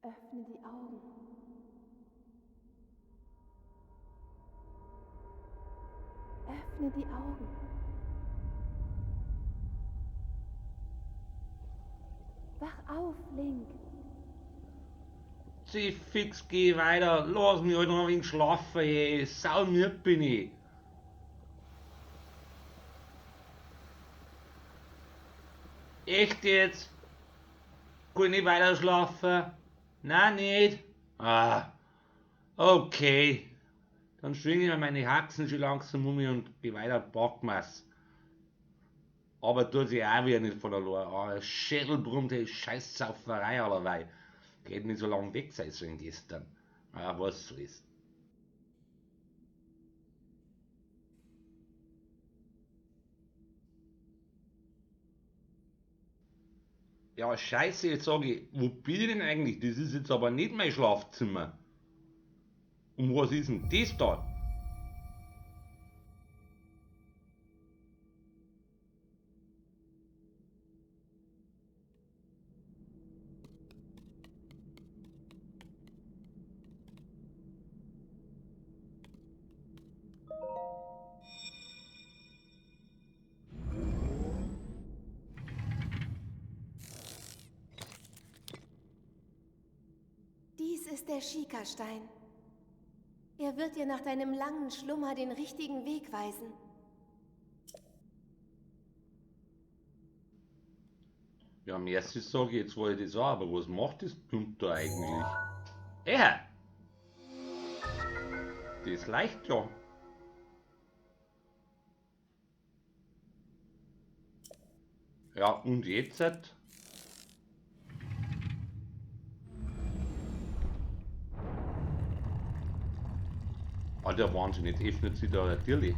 Öffne die Augen. Öffne die Augen. Wach auf, Link. Zieh fix, geh weiter. Lass mich halt noch ein wenig schlafen, ey. Saumüd bin ich. Echt jetzt? Kann ich nicht weiter schlafen? Nein, nicht. Ah, okay. Dann schwinge ich mir meine Haxen schon langsam um mich und geh weiter, packen wir's. Aber tut sich auch wieder nicht von allein. Ah, Schädel brummt, ey, scheiß Sauferei allerweil. Geht nicht so lange weg sein sollen gestern. Ah, was so ist. Ja, scheiße, jetzt sag ich, wo bin ich denn eigentlich? Das ist jetzt aber nicht mein Schlafzimmer. Und was ist denn das da? Dies ist der Schikastein. Er wird dir nach deinem langen Schlummer den richtigen Weg weisen. Ja, merci sag ich, jetzt wollte ich das auch, aber was macht das Pump da eigentlich? Er! Das leicht ja. Ja, und jetzt? Alter Wahnsinn, jetzt öffnet sich da natürlich.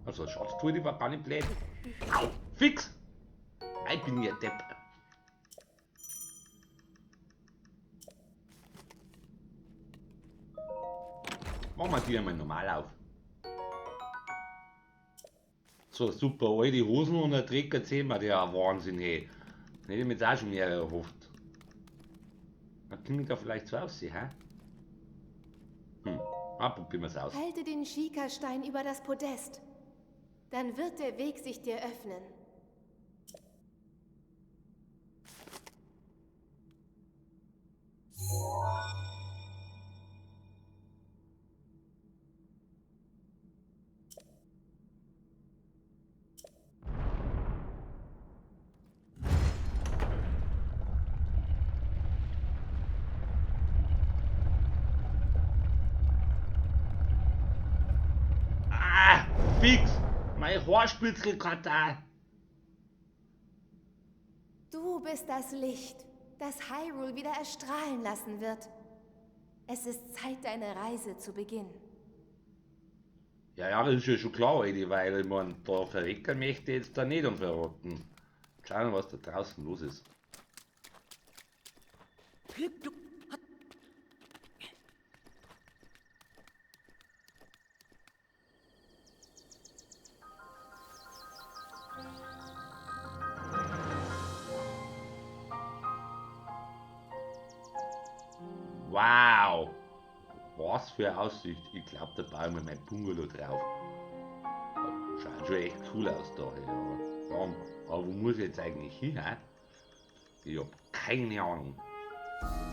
Also Schatztour, die war gar nicht blöd. Au, fix! Ich bin ja Depp. Machen wir die einmal normal auf. So, super, alte Hosen und ein Trecker Zimmer, der Wahnsinn, hey. Hätte ich mir jetzt auch schon mehr erhofft. Dann kann ich da vielleicht so aussehen, hä? Ah, probieren wir's aus. Halte den Schikastein über das Podest. Dann wird der Weg sich dir öffnen. Ah, fix! Mein Haarspitzel kann da. Du bist das Licht, das Hyrule wieder erstrahlen lassen wird. Es ist Zeit, deine Reise zu beginnen. Ja, ja, das ist ja schon klar, Alter, weil ich mein, da verrecken möchte ich jetzt da nicht und verrotten. Schauen wir, was da draußen los ist. Wow! Was für eine Aussicht. Ich glaub, da bauen wir mein Bungalow drauf. Schaut schon echt cool aus da. Ja. Ja, aber wo muss ich jetzt eigentlich hin? Hä? Ich hab keine Ahnung.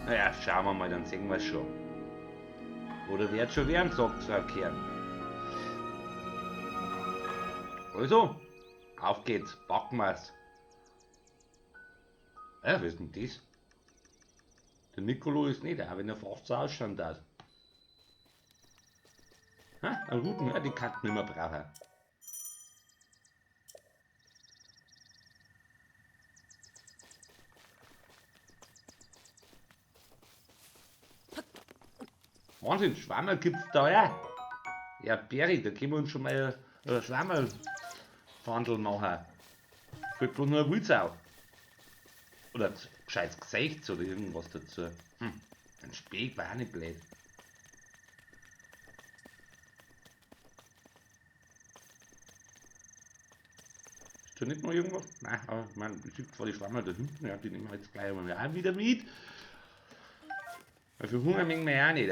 Naja, schauen wir mal, dann sehen wir's schon. Oder wird schon werden, sagt Frau Kern. Also, auf geht's, packen wir's. Ja, was ist denn das? Der Nicolo ist nicht, auch wenn er fast so ausschauen darf. Ha, einen guten, ja, die kann man nicht mehr brauchen. Wahnsinn, Schwammerl gibt's da ja. Ja, Berry, da können wir uns schon mal ein Schwammerl-Fandel machen. Fehlt bloß noch ein Wildsau. Oder ein gescheites Gesicht oder irgendwas dazu. Ein Speck war auch nicht blöd. Ist da nicht noch irgendwas? Nein, aber ich meine, ich sehe zwar die Schwammerl da hinten, ja, die nehmen wir jetzt gleich mal auch wieder mit. Weil für Hunger mögen wir ja auch nicht.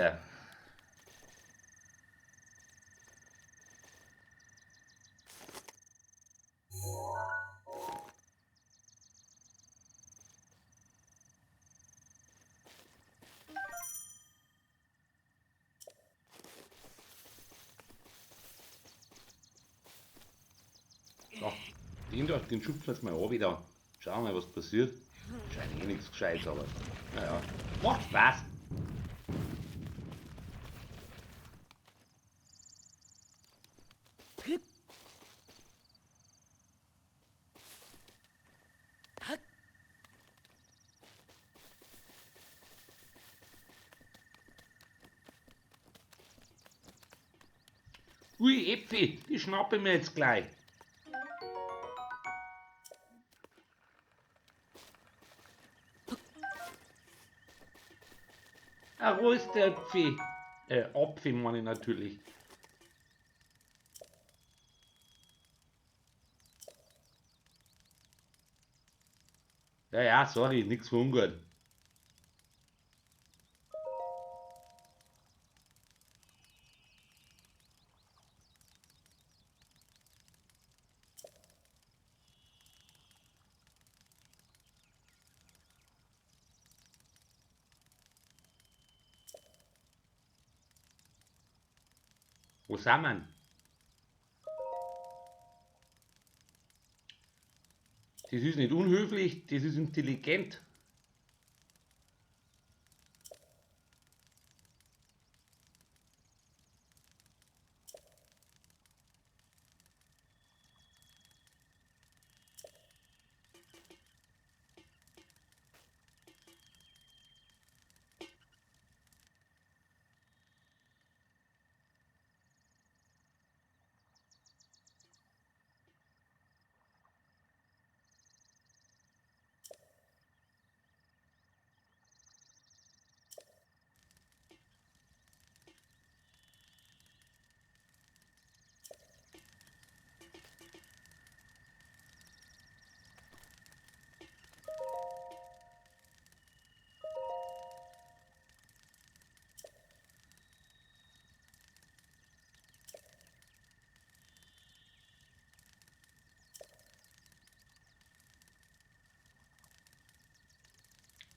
So, den da, den schubsen wir jetzt mal an wieder. Schauen wir mal, was passiert. Scheint eh nichts Gescheites, aber naja, macht Spaß. Ui, Äpfel, die schnappe ich mir jetzt gleich. Ein Röstäpfel. Apfel meine ich natürlich. Ja, ja, sorry, nix für ungut. Wo sind wir? Das ist nicht unhöflich, das ist intelligent.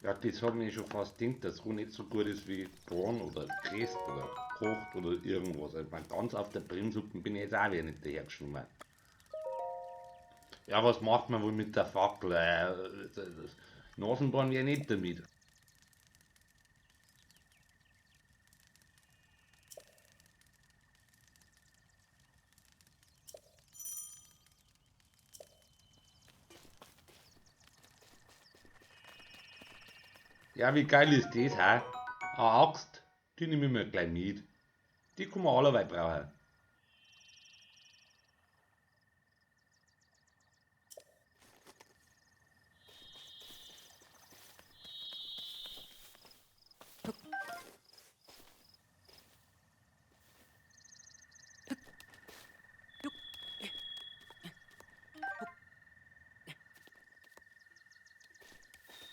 Ja, das hat mich schon fast gedacht, dass Ruhe nicht so gut ist wie Braun oder Crest oder kocht oder irgendwas. Also, ich mein, ganz auf der Brennsuppe bin ich jetzt auch wieder nicht dahergeschwommen. Ja, was macht man wohl mit der Fackel? Nasenbohren wir nicht damit. Ja, wie geil ist das, hä? Eine Axt, die nehme ich mir gleich mit. Die kann man allerweil brauchen.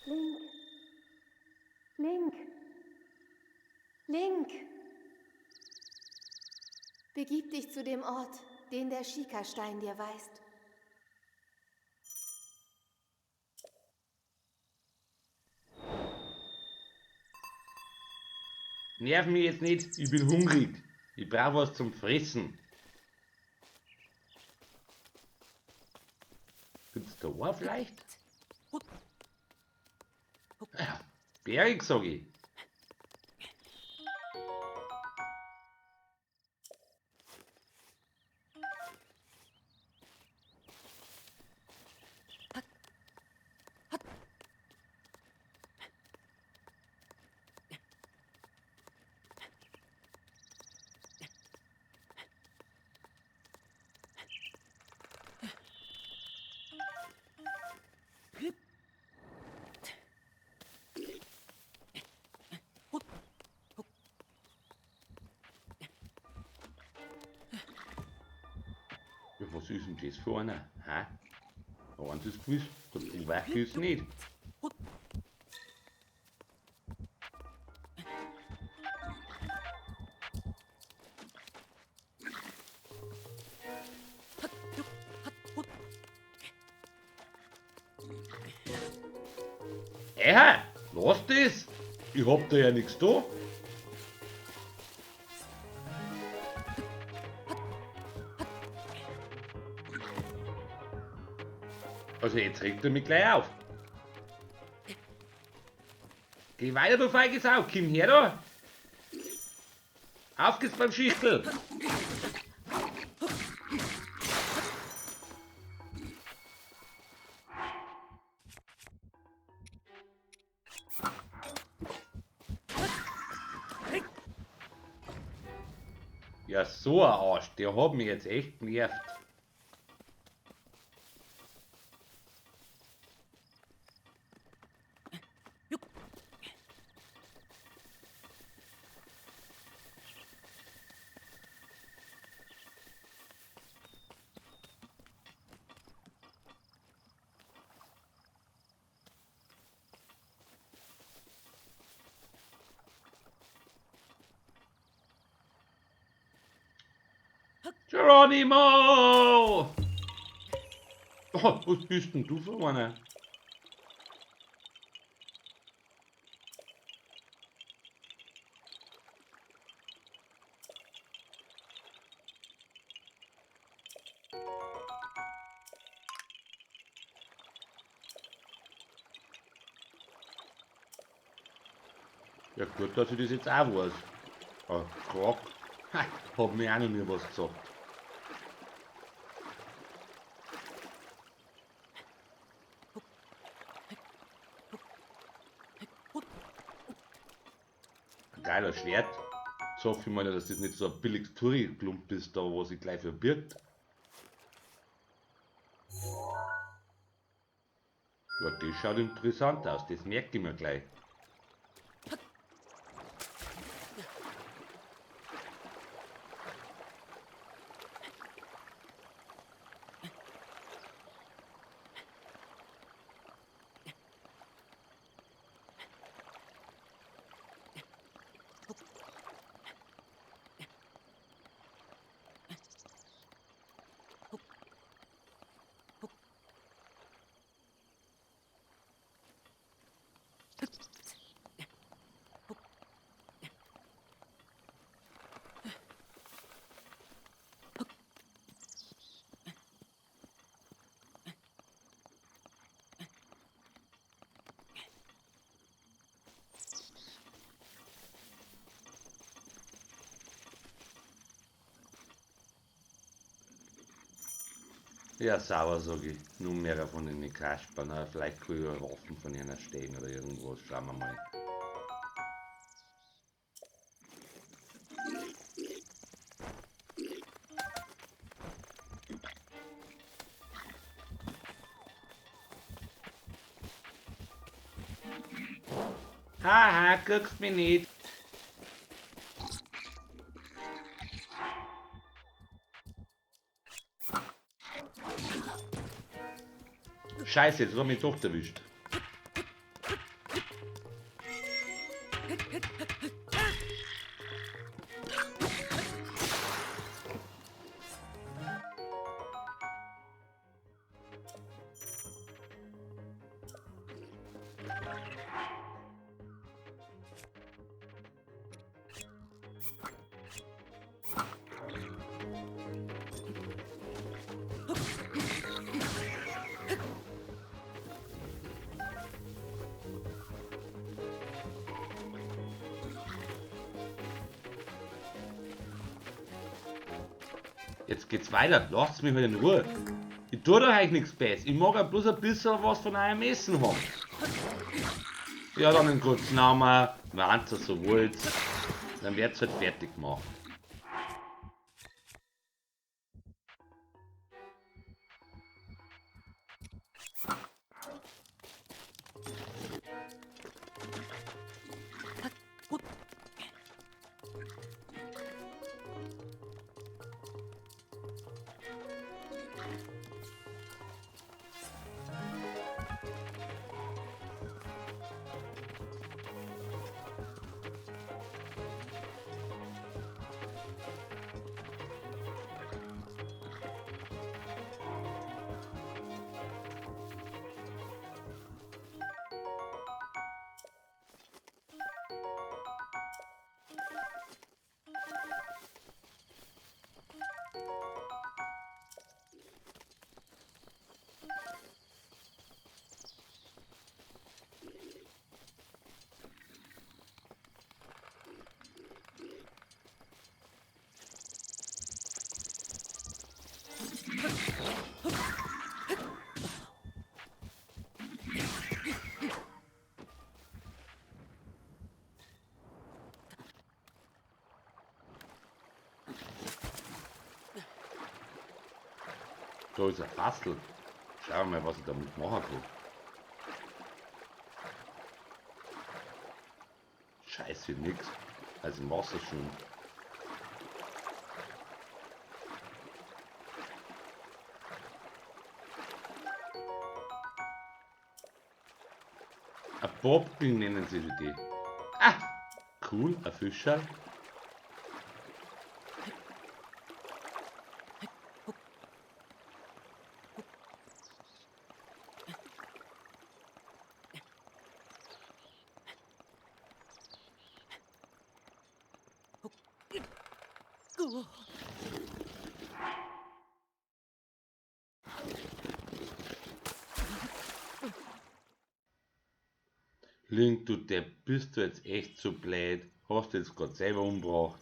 Link. Link. Link. Begib dich zu dem Ort, den der Schikastein dir weist. Nerv mich jetzt nicht, ich bin hungrig. Ich brauch was zum Fressen. Gibt's da auch vielleicht? Ja, Berg, sag ich. Ja, was ist denn das für einer? Hä? Eins ist gewiss, der Puhweiche ist nicht. Eha, lass das! Ich hab da ja nichts da. Also jetzt regt er mich gleich auf. Geh weiter, du feige Sau, komm her da. Auf geht's beim Schichtel. Ja, so ein Arsch, der hat mich jetzt echt genervt. Geronimo! Oh, was bist denn du für einer? Ja gut, dass ich das jetzt auch weiß. Oh, Krog. Ha, hab mir auch noch nie was gesagt. Geiler Schwert. So hoffe ich mal, dass das nicht so ein billiges Touri-Klump ist, da wo sich gleich verbirgt. Ja, das schaut interessant aus, das merke ich mir gleich. Ja, sauer, sag ich. Nur mehr von den Kasperl. Vielleicht kann ich ja Waffen von ihnen stehen oder irgendwas. Schauen wir mal. Haha, kriegst mich nicht. Scheiße, jetzt hat mich doch erwischt. Jetzt geht's weiter, lasst mich mal in Ruhe. Ich tue doch euch nichts Besseres. Ich mag ja bloß ein bisschen was von eurem Essen haben. Ja, dann einen kurzen Namen, wenn ihr so wollt, dann wird's halt fertig gemacht. Da ist ein Fassel. Schauen wir mal, was ich damit machen kann. Scheiße, nix. Also im Wasser schon. Ein Popel nennen sie die. Ah, cool, ein Fischerl. Link, du Depp, bist du jetzt echt zu blöd? Hast du jetzt grad selber umgebracht?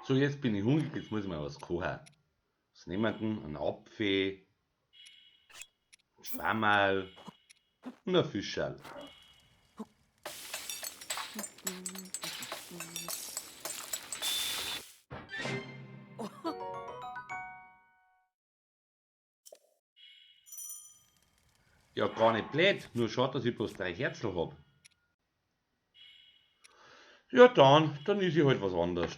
So, jetzt bin ich hungrig, jetzt muss ich mal was kochen. Was nehmen wir denn? Ein Apfel, ein Schwammerl und ein Fischerl. Ja, gar nicht blöd, nur schade, dass ich bloß 3 Herzl hab. Ja, dann ist ich halt was anderes.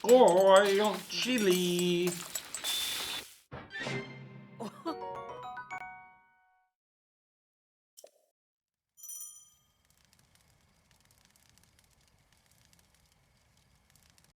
Goi und Chili.